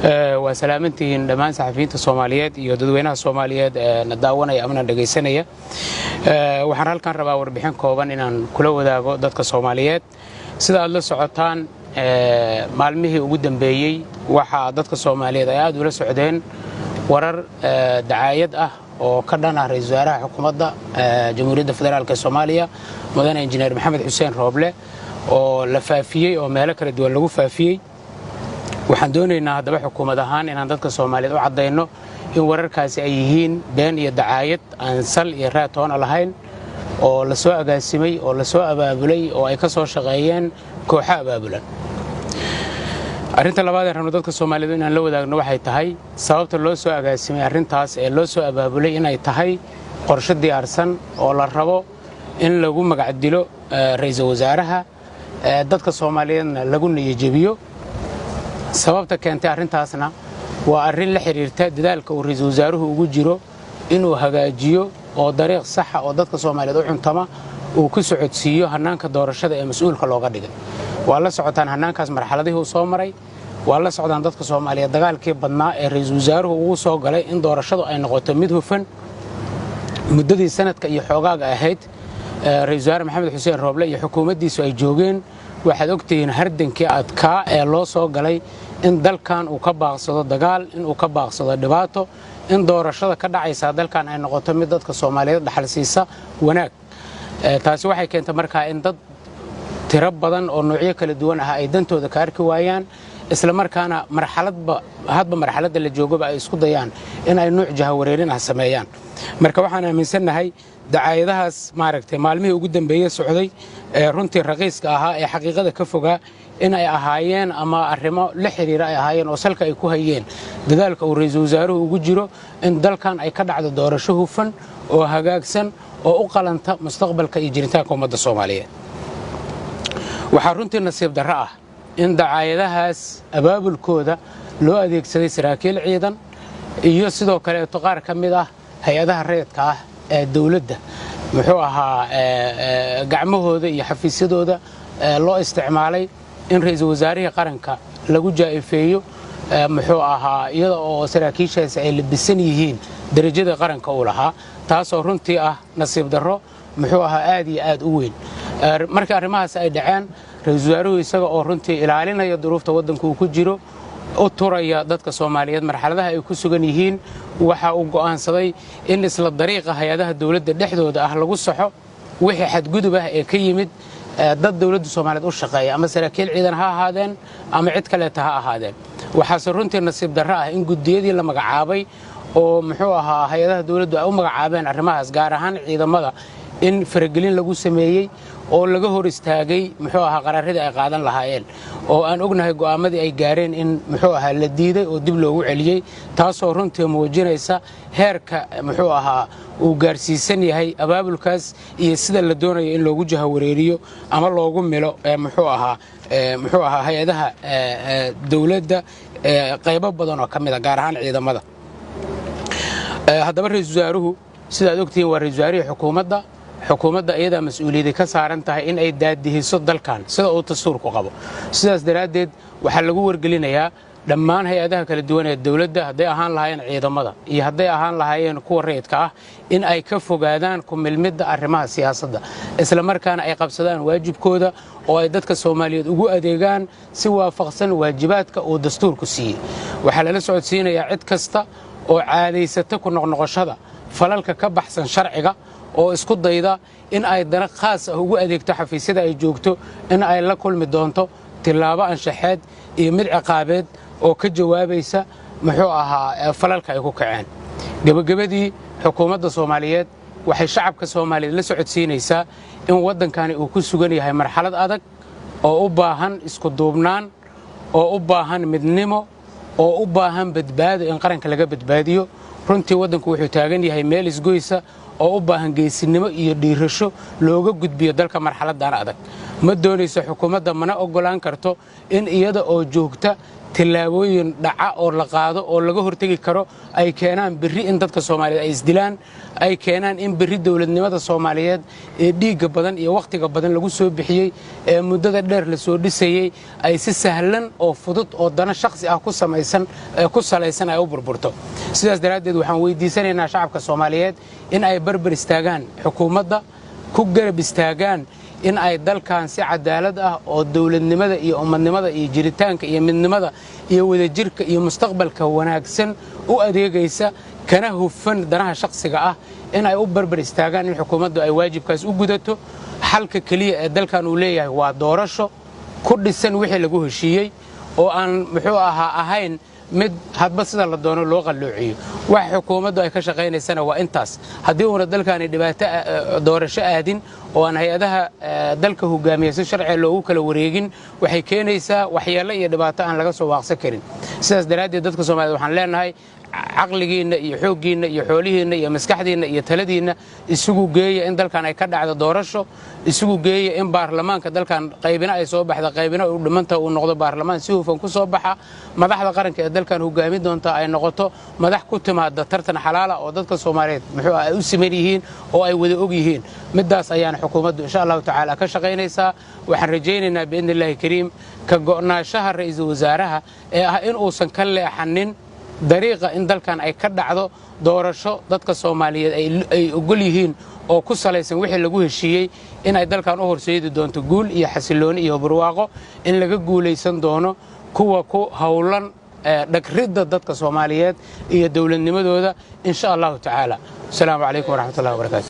Waa salaamantihiin dhammaan saxafiyiinta Soomaaliyeed iyo dadweynaha Soomaaliyeed ee na daawanaya amana dhegaysanaya. Waxaan halkan rabaa warbixin kooban inaan kula wadaago dadka Soomaaliyeed. Sida aad la socotaan, maalmihii ugu dambeeyey waxaa dadka Soomaaliyeed ay aad ula socdeen warar dacaayad ah oo ka dhan ah ra-iisul wasaaraha xukuumadda Jamhuuriyadda Federaalk ee Soomaaliya, mudane Injineer Maxamed Xuseen Rooble, oo la faafiyey oo meelo kala duwan lagu faafiyey. Waxaan doonaynaa haddaba xukuumad ahaan inaan dadka Soomaaliyeed u caddayno in wararkaasi ay yihiin been iyo dacaayad aan sal iyo raad toona lahayn, oo la soo agaasimay oo la soo abaabulay oo ay ka soo shaqeeyeen kooxo abaabulan. Arrinta labaad ee rabno dadka Soomaaliyeed inaan la wadaagno waxay tahay sababta loo soo agaasimay arrintaas ee loo soo abaabulay inay tahay qorshe diyaarsan oo la rabo in lagu magacdilo ra'iisul wasaaraha, dadka Soomaaliyeedna lagu niyajebiyo. Sababta keentay arrintaasna waa arrin la xidhiirta dadaalka uu ra'iisul wasaaruhu ugu jiro inuu hagaajiyo oo dariiq saxa oo dadka Soomaaliyeed u cuntama uu ku socodsiiyo hannaanka doorashada ee mas-uulka looga dhigay. Waa la socotaan hannaankaas marxaladihii uu soo maray. Waa la socdaan dadka Soomaaliyeed dagaalkii badnaa ee ra'iisul wasaaruhu ugu soo galay in doorashadu ay noqoto mid hufan. Muddadii sanadka iyo xoogaaga ahayd ra'iisul wasaare Maxamed Xuseen Rooble iyo xukuumaddiisu ay joogeen, waxaad ogtihiin hardankii adkaa ee loo soo galay in dalkan uu ka baaqsado dagaal, in uu ka baaqsado dhibaato, in doorashada ka dhacaysa dalkan ay noqoto mid dadka Soomaaliyeed dhaxal siisa wanaag. Taasi waxay keentay markaa in dad tiro badan oo noocyo kala duwan ah ay dantooda ka arki waayaan, isla markaana marxaladba hadba marxaladda la joogaba ay isku dayaan in ay nuuc jahawareerin ah sameeyaan. Marka waxaan aaminsannahay dacaayadahaas maaragtay maalmihii ugu dambeeye socday ee runtii raqiiska ahaa ee xaqiiqada ka fogaa in ay ahaayeen ama arrimo la xiriira ay ahaayeen oo salka ay ku hayeen dadaalka uu ra'iisul wasaaruhu ugu jiro in dalkan ay ka dhacdo doorasho hufan oo hagaagsan oo u qalanta mustaqbalka iyo jiritaanka ummadda Soomaaliyeed. Waxaa runtii nasiib darro ah in dacaayadahaas abaabulkooda loo adeegsaday saraakiil ciidan iyo sidoo kaleeto qaar ka mid ah hay-adaha rayidka ah ee dowladda, muxuu ahaa, gacmahooda iyo xafiisyadooda loo isticmaalay in ra'iisul wasaarihii qaranka lagu jaa'ifeeyo, muxuu ahaa, iyada oo saraakiishaasi ay labisan yihiin darajada qaranka uu lahaa, taasoo runtii ah nasiib darro, muxuu ahaa, aad iyo aad u weyn. Markii arrimahaas ay dhaceen, ra'iisul wasaaruhu isaga oo runtii ilaalinaya duruufta waddanka uu ku jiro, u turaya dadka Soomaaliyeed marxaladaha ay ku sugan yihiin, waxa uu go'aansaday in isla dariiqa hay-adaha dowladda dhexdooda ah lagu saxo wixii xadgudub ah ee ka yimid dad dowladda Soomaaliyeed u shaqeeya, ama saraakiil ciidan ha ahaadeen ama cid kaleeta ha ahaadeen. Waxaase runtii nasiib darro ah in guddiyadii la magacaabay oo, muxuu ahaa, hay-adaha dowladdu ay u magacaabeen arrimahaas, gaar ahaan ciidamada, in faragelin lagu sameeyey oo laga hor istaagay, muxuu ahaa, qaraaradii ay qaadan lahaayeen, oo aan ognahay go'aamadii ay gaareen in, muxuu ahaa, la diiday oo dib loogu celiyey, taasoo runtii muujinaysa heerka, muxuu ahaa, uu gaarsiisan yahay abaabulkaas iyo sida la doonayo in loogu jahawareeriyo ama loogu milo, muxuu ahaa, hay-adaha dowladda qaybo badan oo ka mid a, gaar ahaan ciidamada. Haddaba ra-iisul wasaaruhu, sidaad ogtihiin, waa ra-isul wasaarihii xukuumadda. Xukuumadda iyadaa mas-uuliyadda ka saaran tahay in ay daadihiso dalkan sida uu dastuurku qabo. Sidaas daraaddeed waxaa lagu wargelinayaa dhammaan hay-adaha kala duwan ee dowladda, hadday ahaan lahaayeen ciidamada iyo hadday ahaan lahaayeen kuwa rayidka ah, in ay ka fogaadaan ku milmidda arrimaha siyaasadda, isla markaana ay qabsadaan waajibkooda oo ay dadka Soomaaliyeed ugu adeegaan si waafaqsan waajibaadka uu dastuurku siiyey. Waxaa lala socodsiinayaa cid kasta oo caadaysata ku noqnoqoshada falalka ka baxsan sharciga oo isku dayda in ay dana khaas ah ugu adeegto xafiisyada ay joogto in ay la kulmi doonto tillaabo anshaxeed iyo mid ciqaabeed oo ka jawaabaysa, muxuu ahaa, falalka ay ku kaceen. Gebagabadii, xukuumadda Soomaaliyeed waxay shacabka Soomaaliyeed la socodsiinaysaa in waddankani uu ku sugan yahay marxalad adag oo u baahan isku duubnaan, oo u baahan midnimo, oo u baahan badbaado in qaranka laga badbaadiyo. Runtii waddanku wuxuu taagan yahay meel isgoysa oo u baahan geesinimo iyo dhiirasho looga gudbiyo dalka marxaladdan adag. Ma doonayso xukuumadda, mana oggolaan karto in iyada oo joogta Tillaabooyin dhaca oo la qaado oo laga hortegi karo ay keenaan berri in dadka Soomaaliyeed ay isdilaan, ay keenaan in berri dowladnimada Soomaaliyeed ee dhiigga badan iyo wakhtiga badan lagu soo bixiyey, ee muddada dheer la soo dhisayey, ay si sahlan oo fudud oo dano shakhsi ah ku samaysan ku salaysan ay u burburto. Sidaas daraaddeed, waxaan weydiisanaynaa shacabka Soomaaliyeed in ay barbar istaagaan xukuumadda, ku garab istaagaan in ay dalkan si cadaalad ah oo dowladnimada iyo ummadnimada iyo jiritaanka iyo midnimada iyo wadajirka iyo mustaqbalka wanaagsan u adeegaysa, kana hufan danaha shakhsiga ah, in ay u barbar istaagaan in xukuumaddu ay waajibkaas u gudato. Xalka keliya ee dalkan uu leeyahay waa doorasho ku dhisan wixii lagu heshiiyey, oo aan muxuu ahaa ahayn mid hadba sida la doono loo qalloociyo. Waxa xukuumaddu ay ka shaqaynaysana waa intaas. Haddii uuna dalkaani dhibaato doorasho aadin oo aan hay-adaha dalka hogaamiya si sharciga loogu kala wareegin, waxay keenaysaa waxyeello iyo dhibaato aan laga soo waaqsan karin. Sidaas daraaddeed, dadka Soomaaliyed waxaan leenahay: caqligiinna iyo xooggiinna iyo xoolihiinna iyo maskaxdiinna iyo taladiinna isugu geeya in dalkan ay ka dhacdo doorasho. Isugu geeya in baarlamaanka dalkan qaybina ay soo baxda, qaybina u dhimanta, uu noqdo baarlamaan si hufan ku soo baxa. Madaxda qaranka ee dalkan hogaami doonta ay noqoto madax ku timaada tartan xalaala oo dadka Soomaaliyeed muxuu ay u siman yihiin oo ay wada og yihiin. Middaas ayaana xukuumaddu, insha Allahu tacaala, ka shaqaynaysaa. Waxaan rajaynaynaa, biidni Illaahi kariim, ka go'naanshaha ra'iisul wasaaraha ee ah in uusan ka leexanin dariiqa in dalkan ay ka dhacdo doorasho dadka Soomaaliyeed ay ogol yihiin oo ku salaysan wixii lagu heshiiyey, in ay dalkan u horseedi doonto guul iyo xasillooni iyo barwaaqo, in laga guulaysan doono kuwa ku howlan dhagridda dadka Soomaaliyeed iyo dowladnimadooda, insha Allahu tacaala. Asalaamu calaykum waraxmatullahi wabarakatu.